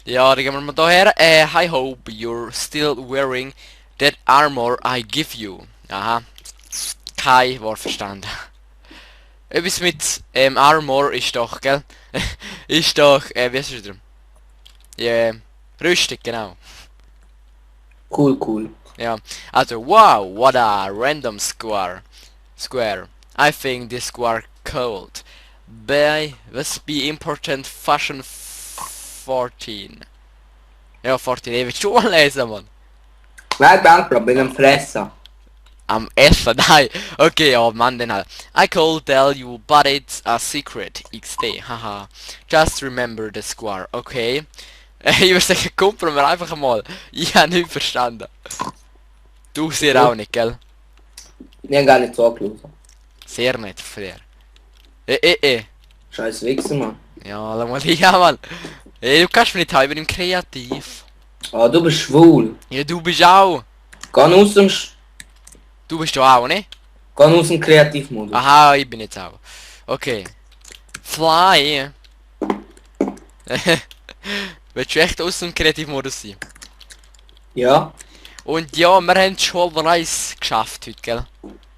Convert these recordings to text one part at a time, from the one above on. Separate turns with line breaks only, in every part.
Ja, dann gehen wir mal daher. I hope you're still wearing that armor I give you. Aha. Kein Wort verstanden. Etwas mit Armor ist doch, gell? Ist doch, wie heißt es wieder? Ja, Rüstung, genau.
Cool.
Ja, also, wow, what a random square. I think this square cold. Was be important fashion 14. Ja, 14, ich will schon lesen, Mann.
Nein, danke, bin am Fressen.
Am Essen, nein. Okay, ja, Mann, dann halt. I could tell you, but it's a secret. XD, haha. Just remember the square, okay? Ich würde sagen, kumpeln wir einfach mal. Ich habe nicht verstanden. Du siehst auch nicht, gell?
Ich hab gar nicht zugelassen.
Sehr nett von dir.
Scheiß Wichser, Mann.
Ja, schau mal hier, Mann. Du kannst mich nicht haben, ich bin im Kreativ.
Ah, du bist schwul.
Ja, du bist auch.
Geh aus dem...
Du bist doch auch, ne?
Geh aus dem Kreativmodus.
Aha, ich bin jetzt auch. Okay. Fly. Willst du echt aus dem Kreativmodus sein?
Ja,
Und ja, wir haben schon Reis geschafft heute, gell?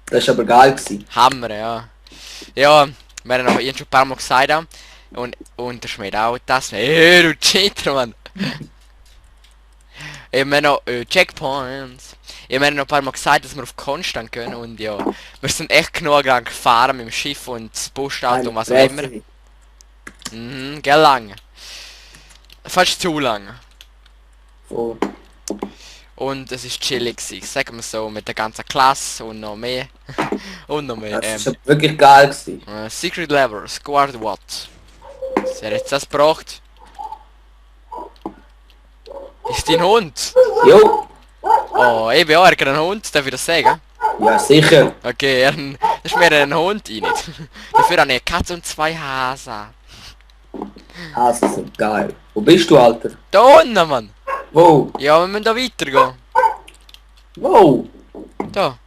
das war aber geil gewesen.
Hammer, ja. Ja, wir haben aber schon ein paar Mal gesagt. Auch. Und der Schmied auch das. Hey, du Cheater, Mann. Ich habe noch Checkpoints. Ich habe noch ein paar Mal gesagt, dass wir auf Konstant gehen. Und ja, wir sind echt genug lang gefahren mit dem Schiff und das Postauto und was auch immer. Mhm, gell lang. Fast zu lang.
Oh.
Und es ist chillig gewesen, sagen wir so, mit der ganzen Klasse und noch mehr. Und noch mehr.
Das war wirklich geil gewesen.
Secret Level, Squad What? Wer jetzt das gebracht? Ist dein Hund?
Jo.
Oh, ich bin auch ein Hund, darf ich das sagen?
Ja, sicher.
Okay, das ist mir ein Hund, ich nicht. Dafür habe ich eine Katze und 2 Hasen.
Hasen sind geil. Wo bist du, Alter?
Da unten, Mann!
Wo?
Ja, wir müssen da weitergehen.
Wo?
Da.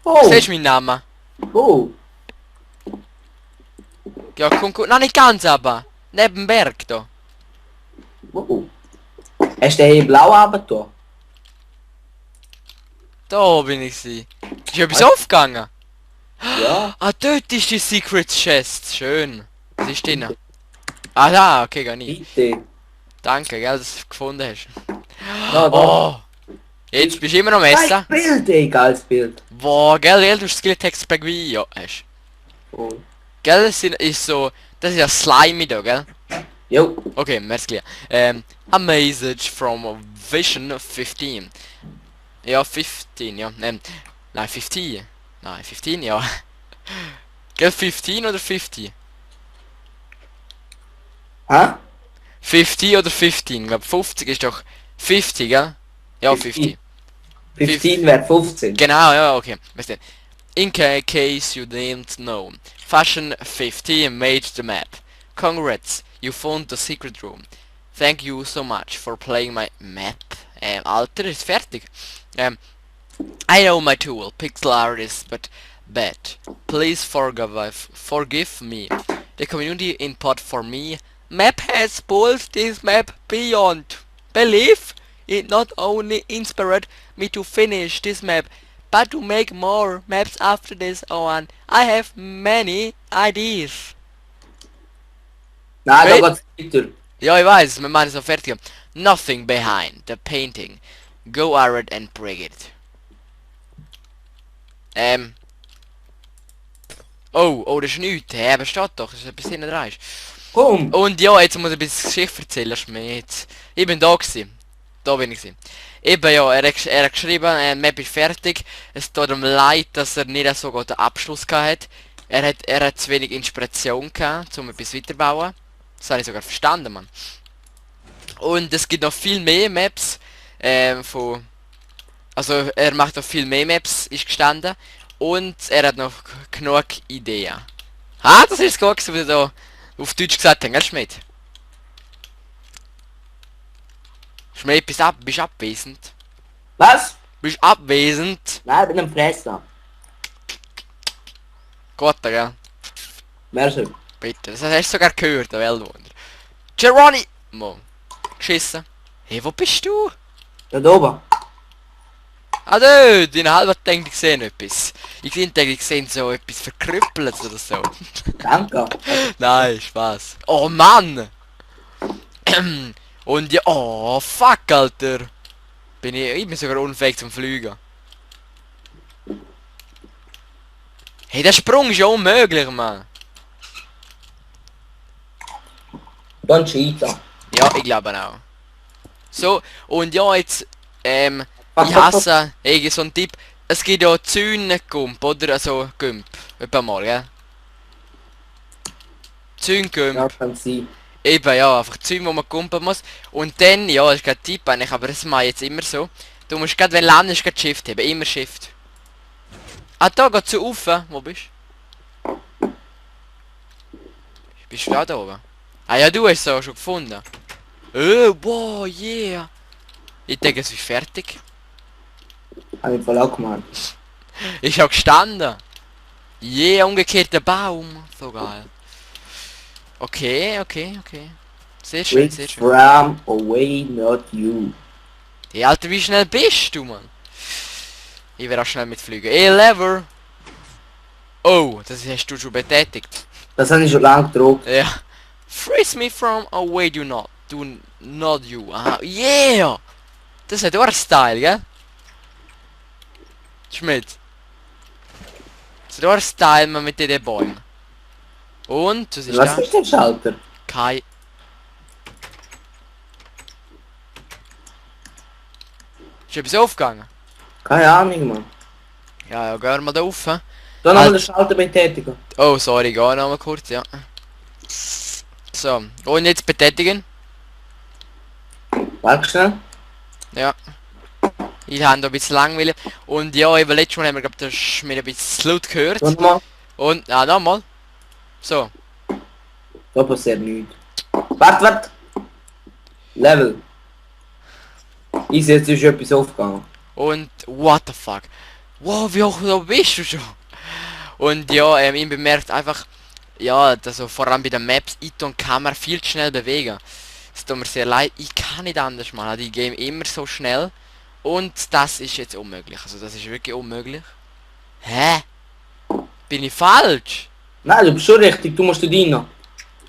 Wo?
Siehst du meinen Namen?
Wo?
Ja, komm, nein, nicht ganz aber. Neben dem Berg da.
Wo? Hast du den hier blau runter?
Da bin ich sie. Ist etwas aufgegangen?
Ja.
Ah, dort ist die Secret Chest. Schön. Was ist drin? Ah, da, okay, gar nicht.
Bitte.
Danke, gell, dass du es gefunden hast.
Da, da.
Oh! Jetzt bist du immer noch am Essen.
Geiles Bild, ey, geiles Bild.
Boah, gell, du hast Skilltext bei wie ja hast.
Oh.
Gell, ist so. Das ist ja slimy da, gell?
Jo.
Okay, merci. A message from Vision 15. Ja, 15, ja. Nein, 50. Nein, 15, ja. Gell, 15 oder 50?
Hä?
50 oder 15? Ich glaube 50 ist doch 50, gell? Ja, 50.
15 wäre 15.
Genau, ja, okay. Weißt du, in case you didn't know, Fashion 50 made the map. Congrats, you found the secret room. Thank you so much for playing my map. Alter, ist fertig. I know my tool, pixel artist, but bad. Please forgive me. The community input for me. Map has pulled this map beyond belief. It not only inspired me to finish this map, but to make more maps after this one. I have many ideas.
Nein,
Wait.
da geht's weiter.
Ja, ich weiß, wir machen es noch fertig. Nothing behind the painting. Go Arid and break it. Oh, das ist nichts. Hä, aber steht doch, das ist etwas hinten dran.
Komm.
Und ja, jetzt muss ich ein bisschen Geschichte erzählen, Schmidt. Ich bin da gewesen. Da bin ich gewesen. Eben ja, er hat geschrieben, Map ist fertig. Es tut ihm leid, dass er nicht so gut den Abschluss gehabt hat. Er hat zu wenig Inspiration gehabt, um etwas weiterzubauen. Das habe ich sogar verstanden, Mann. Und es gibt noch viel mehr Maps, also er macht noch viel mehr Maps, ist gestanden. Und er hat noch genug Ideen. Ah, das ist gut, was wir da auf Deutsch gesagt haben, gell, Schmidt? Schmidt, bist abwesend?
Was?
Bist Bist abwesend.
Nein, ich bin am Fressen.
Gut, gell?
Wer ist er?
Bitte, das hast du sogar gehört, der Weltwunder. Geronimo! Geschissen. Hey, wo bist du?
Da oben.
Ah, dort! In halber denkt, ich sehe etwas. Ich denke, ich sehe so etwas Verkrüppeltes oder so.
Danke.
Nein, Spaß. Oh Mann! Und ja, oh fuck, Alter! Ich bin sogar unfähig zum Fliegen. Hey, der Sprung ist ja unmöglich, Mann.
Dann Cheater.
Ja, ich glaube auch. So, und ja, jetzt,
Was,
ich
was,
hasse, so ein Tipp, es gibt ja Zäune-Gump, oder? Also, Gump. Etwa mal, gell? Zäune-Gump.
Ja, kann sein.
Eben, ja, einfach Zäune, wo man gumpen muss. Und dann, ja, das ist kein Tipp eigentlich, aber das mache ich jetzt immer so. Du musst gerade, wenn du landest, gerade Shift haben. Immer Shift. Ah, da geht's zu rauf. Wo bist du? Bist du da oben? Ah ja, du hast es auch schon gefunden. Wow, yeah. Ich denke, es ist fertig.
Hab ich voll auch gemacht.
Ich hab gestanden. Yeah, umgekehrter Baum. So geil. Okay. Sehr schön, sehr
With
schön.
from away, not you.
Hey, Alter, wie schnell bist du, Mann? Ich werde auch schnell mitfliegen. Ey, Lever. Oh, das hast du schon betätigt.
Das habe ich schon lange gedruckt.
Ja. Freeze me from away, do not you. Aha, yeah! Das hat auch einen Style, gell? Schmidt. Das hat auch einen Style man mit den Bäumen. Und, was ist
Was
da?
ist der Schalter?
Kai. Ist etwas aufgegangen?
Keine Ahnung, Mann.
Ja, gehen wir da rauf. Hä?
Da nochmal den Schalter betätigen.
Oh, sorry, geh noch mal kurz, ja. So, und jetzt betätigen.
Warte schnell.
Ja. Ich habe da ein bisschen langweilig. Und ja, eben letztes Mal haben wir, glaube das ist mir ein bisschen zu laut gehört.
Und mal.
Und, nochmal. So.
Da passiert nichts. Warte. Level. Ist jetzt ist etwas aufgegangen.
Und, what the fuck. Wow, wie hoch da bist du schon? Und ja, ich bemerkt einfach, ja, also vor allem bei den Maps, ich tue die Kamera viel zu schnell bewegen. Es tut mir sehr leid, ich kann nicht anders machen. Die Game immer so schnell. Und das ist jetzt unmöglich. Also das ist wirklich unmöglich. Hä? Bin ich falsch?
Nein, du bist schon richtig, du musst da rein.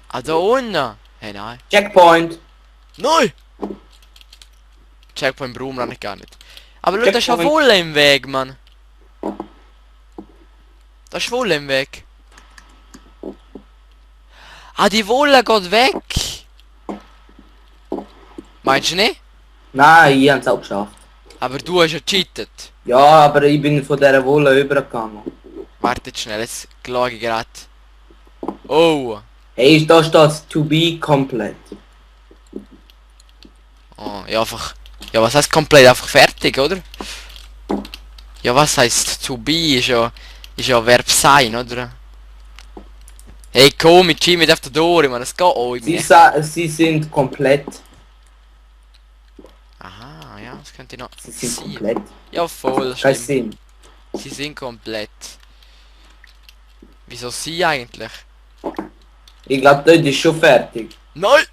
Ah, da unten? Hey, nein.
Checkpoint.
Nein! Checkpoint brauchen wir eigentlich gar nicht. Aber schau, da ist ja
Checkpoint.
Wolle im Weg, Mann. Da ist Wolle im Weg. Ah, die Wolle geht weg. Meinst du nicht?
Nein, ich hab's auch geschafft.
Aber du hast ja cheatet.
Ja, aber ich bin von dieser Wolle übergegangen.
Wartet schnell, jetzt schaue ich gerade. Oh.
Hey, da steht to be complete.
Oh, ja einfach. Ja, was heißt komplett? Einfach fertig, oder? Ja, was heißt to be? Ist ja Verb sein, oder? Hey, komm, mit Jimmy auf der Door, man, es geht auch irgendwie.
Sie sind komplett.
Aha, ja, das könnte noch
Sie sind
sein.
komplett.
Ja, voll,
Kein
stimmt.
Sinn.
Sie sind komplett. Wieso sie eigentlich?
Ich glaube, dort ist schon fertig.
Nein!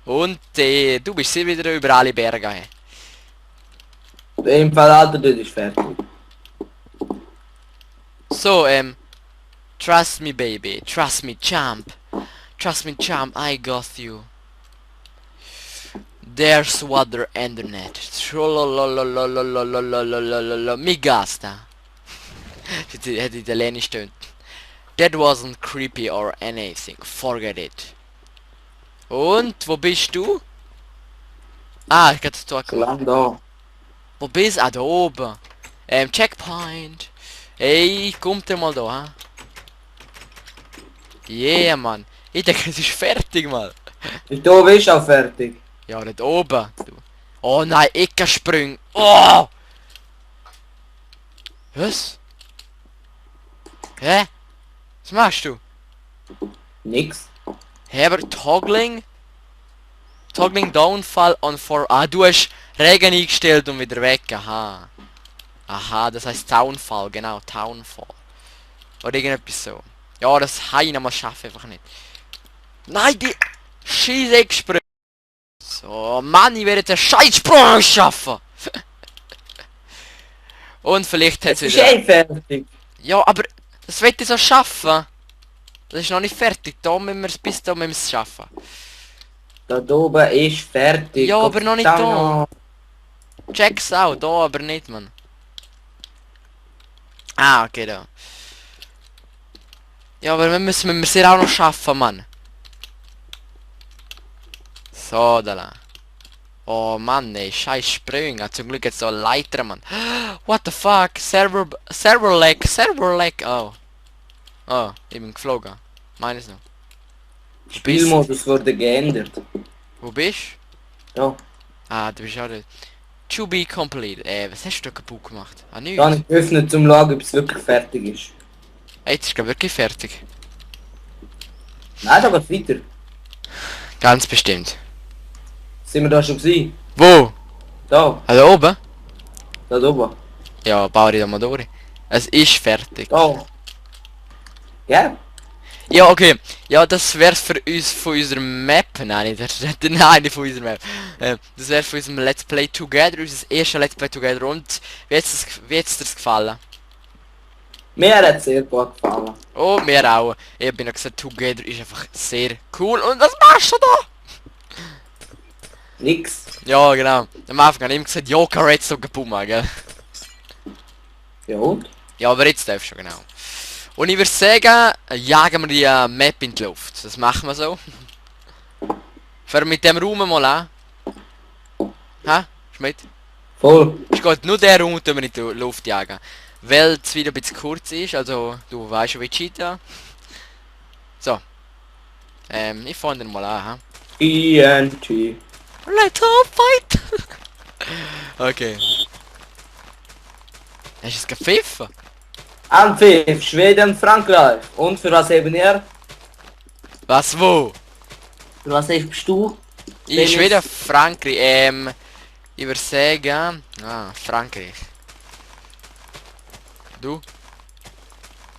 Und du bist hier wieder über alle Berge. Hey.
Im Fall, Alter, dort ist fertig.
So, trust me, baby. Trust me, champ. Trust me, champ. I got you. There's water and the net. Mi gasta. Hätte italienisch stöhnt. That wasn't creepy or anything. Forget it. Und, wo bist du? Ah, ich kann das Tor
So lange da.
Wo bist du? Ah, da oben. Checkpoint. Ey, kommt der mal da, ha? Yeah, Mann. Ich denke, es ist fertig, Mann.
Da oben ist auch fertig.
Ja, nicht oben. Du. Oh nein, Eckersprung. Oh! Was? Hä? Was machst du?
Nix.
Hä, aber Toggling? Toggling Downfall on for... Ah, du hast Regen eingestellt und wieder weg. Aha. Aha, das heißt Townfall, genau, Townfall. Oder irgendetwas so. Ja, das Heine mal schaffen einfach nicht. Nein, die Scheiße gesprungen. So, Mann, ich werde den Scheißsprung schaffen. Und vielleicht hat
Es
es
ist
wieder...
eh fertig.
Ja, aber das wird ich so schaffen. Das ist noch nicht fertig. Da müssen wir es bis da müssen wir es schaffen.
Da oben ist fertig.
Ja,
Gott
aber noch nicht
sei
da.
Dank.
Check's auch, da aber nicht, Mann. Ah, okay, da. Ja, aber wir müssen es ja auch noch schaffen, Mann. So, da lang. Oh Mann, ey, scheiß Sprünge. Zum Glück jetzt so Leiter, Mann. What the fuck? Server lag. Oh. Oh, ich bin geflogen. Meines noch. Wo bist du?
Spielmodus wurde geändert.
Wo bist
Ja.
du? Ah, du bist auch dort. To be complete. Was hast du da kaputt gemacht? Ah,
Gar
nichts.
nicht geöffnet zum Schauen, ob es wirklich fertig ist.
Jetzt ist glaub wirklich fertig.
Nein, da geht's weiter.
Ganz bestimmt.
Sind wir da schon gewesen?
Wo?
Da,
Da oben?
da oben.
Ja, baue ich da mal durch. Es ist fertig.
Da. Ja?
Ja, okay. Ja, das wär's für uns von unserer Map. Nein, nein, nicht von unserer Map. Das wär's von unserem Let's Play Together, unser erstes Let's Play Together. Und wie hat's dir's gefallen?
Mir hat es sehr gut gefallen.
Oh, mir auch. Ich hab ja gesagt, Together ist einfach sehr cool. Und was machst du da?
Nix.
Ja, genau. Am Anfang habe ich ihm gesagt, ja, kann jetzt so gebummen, gell?
Ja und?
Ja, aber jetzt darfst du, genau. Und ich würde sagen, jagen wir die Map in die Luft. Das machen wir so. Fangen wir mit dem Raum mal an. Hä? Schmidt?
Voll.
Es geht nur der Raum, den wir in die Luft jagen. Weil es wieder ein bisschen kurz ist, also du weißt schon wie cheaten. So. Ich fange den mal an,
TNT.
Let's all fight! Okay. Hast du es gepfiffen?
Anpfiff, Schweden, Frankreich. Und für was eben ihr?
Was, wo?
Für was bist du?
Ich Schweden, Frankreich, ich würde sagen... Ah, Frankreich. Du?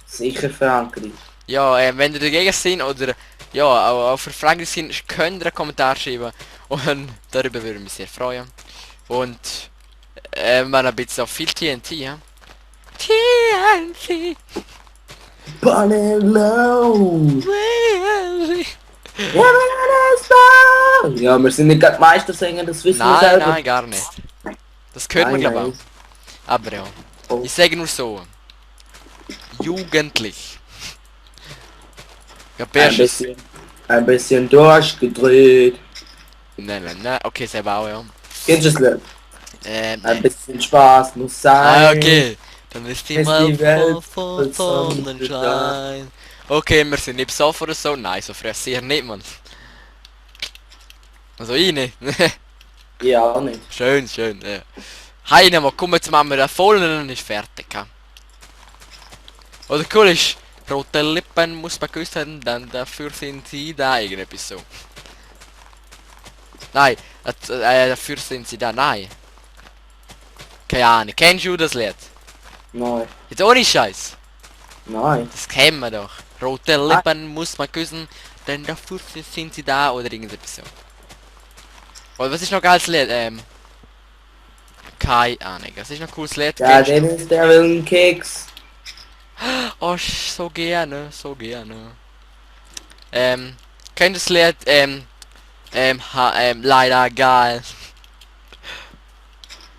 Sicher Frankreich.
Ja, wenn ihr dagegen sind oder... Ja, auch für Frankreich sind, könnt ihr einen Kommentar schreiben. Und darüber würde ich mich sehr freuen. Und... man ein bisschen auf viel TNT, ja? TNT!
Panelo!
TNT!
Ja, wir sind nicht gerade Meistersänger, das wissen wir
Nein,
selber.
nein, gar nicht. Das hört man
Nein,
glaube
nein.
auch. Aber ja.
Oh.
Ich sage nur so. Jugendlich. Ja,
Ein bisschen durchgedreht.
Nein. Okay, selber auch, ja.
Kennst du das Lied? Ein bisschen Spaß muss sein.
Ah, okay. Dann ist die
Ist
mal
die Welt
voll
voll
Sonnenschein. Okay, wir sind nicht besoffen oder so. Nein, so früh sicher nicht, man. Also ich nicht.
Ja, auch nicht.
Schön, ja. Heine mal, komm, jetzt machen wir den vollen und dann ist fertig. Ja. Oder cool ist, rote Lippen muss man küssen, dann dafür sind sie da, irgendetwas so. Nein, dafür sind sie da, nein. Keine Ahnung, kennst du das Lied?
Nein.
Jetzt ohne Scheiß.
Nein.
Das kennen wir doch. Rote Lippen muss man küssen, denn dafür sind sie da, oder irgendetwas so. Oder was ist noch geiles Lied? Keine Ahnung, das ist noch ein cooles Lied.
Ja,
Kennst du?
Dennis, der will einen Keks.
Oh, so gerne, so gerne. Kennt das Lied, leider geil.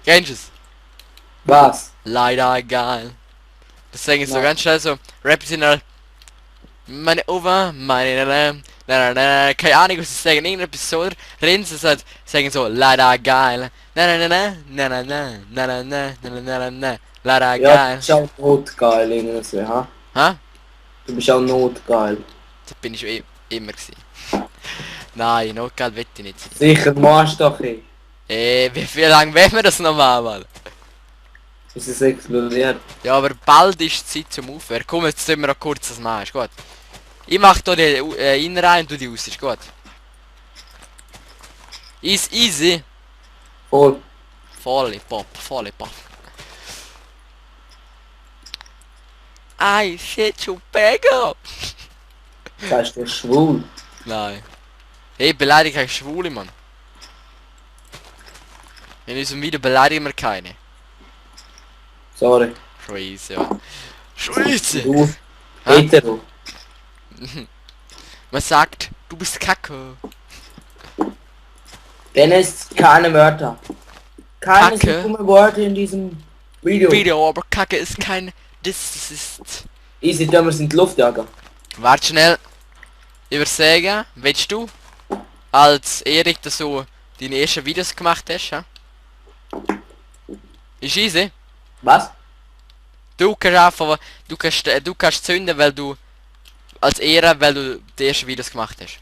Kennst du es?
Was?
Leider geil. Das singen so
Nein.
ganz schnell so, Rap ist in der... Meine Over, meine... Keine Ahnung, was sie sagen, irgendeine Episode, reden sie halt, sagen so, leider geil. Leider
Ja, du
geil.
bist auch notgeil, irgendwie, ha?
Hä?
Du bist auch notgeil.
Das bin ich schon immer gewesen. Nein, Notgeld will ich nicht sein.
Sicher, machst doch eh.
Wie lange wollen wir das noch mal?
Ist es explodiert?
Ja, aber bald ist die Zeit zum Aufhören. Komm, jetzt tun wir noch kurz das machen, ist gut. Ich mach hier die innen rein und du die aus, ist gut. Ist easy.
Voll.
Volle Pop. I said you beggar.
Sagst du schwul?
Nein. Hey, beleidige keine Schwule, Mann. In unserem Video beleidigen wir keine.
Sorry.
Scheiße, ja. Scheiße!
Du,
Hä?
hetero.
Man sagt, du bist Kacke.
Dennis, keine Wörter. Keine
Kacke?
dumme Worte in diesem Video.
Video, aber Kacke ist kein... Das ist...
Easy, tun wir es in die Luft jagen.
Warte schnell. Übersägen, willst du? Als Erik, dass du deine ersten Videos gemacht hast, ja? Ist easy.
Was?
Du kannst einfach... Du kannst zünden, weil du... Als Ehre, weil du die ersten Videos gemacht hast.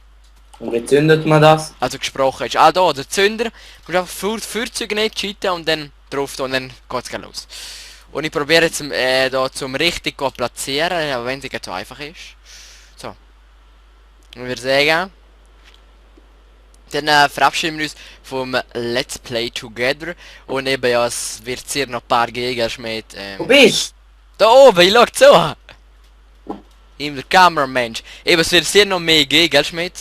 Und wie zündet man das?
Also gesprochen hast. Ah, da, der Zünder. Du musst einfach Feuerzeuge nicht cheaten und dann drauf tun und dann geht's gleich los. Und ich probiere jetzt da zum richtig zu platzieren, aber wenn es nicht so einfach ist. So. Und wir sagen... Dann verabschieden wir uns vom Let's Play Together. Und eben ja, es wird hier noch ein paar Gegner mit...
Wo bist
Da oben, ich schau zu! In der Kameramensch. Eben, es wird hier noch mehr geben, gell Schmidt?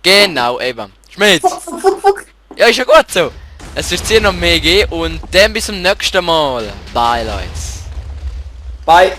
Genau, eben. Schmidt!
du? Fuck.
Ja, ist ja gut so. Es wird hier noch mehr geben und dann bis zum nächsten Mal. Bye, Leute.
Bye.